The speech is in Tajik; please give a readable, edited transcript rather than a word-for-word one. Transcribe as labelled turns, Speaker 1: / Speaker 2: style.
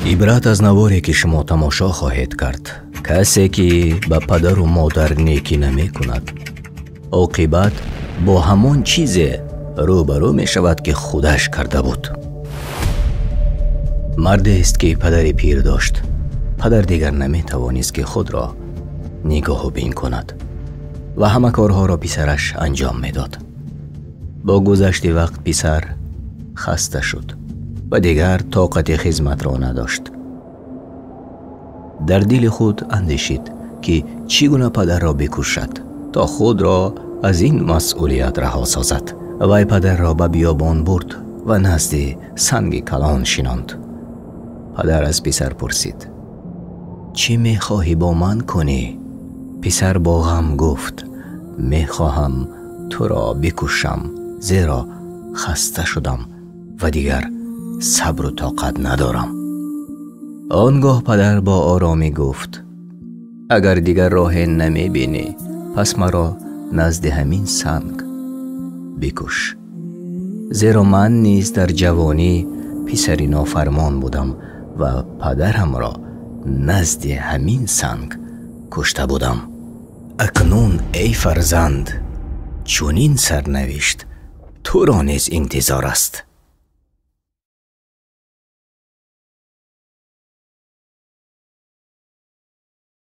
Speaker 1: Ибрат аз наворе, ки шумо тамошо хоҳед кард. Касе, ки ба падару модар некӣ намекунад, оқибат бо ҳамон чизе рӯбарӯ мешавад, ки худаш карда буд. Мардест, ки падари пир дошт. Падар дигар наметавонист, ки худро нигоҳубин кунад ва ҳама корҳоро писараш анҷом медод. Бо гузашти вақт писар хаста шуд ва дигар тоқати хизматро надошт. Дар дили худ андешид, ки чӣ гуна падарро бикушад, то худро аз ин масъулият раҳо созад. Вай падарро ба биёбон бурд ва назди санги калон шинонд. Падар аз писар пурсид: «Чӣ мехоҳӣ бо ман кунӣ?» Писар бо ғам гуфт: «Мехоҳам туро бикушам, зеро хаста шудам ва дигар сабру тоқат надорам». Он гоҳ падар бо оромӣ гуфт: «Агар дигар роҳе намебинӣ, пас маро назди ҳамин санг бикуш, зеро ман низ дар ҷавонӣ писари нофармон будам ва падарамро назди ҳамин санг кушта будам. Акнун, эй фарзанд, чунин сарнавишт туро низ интизор аст».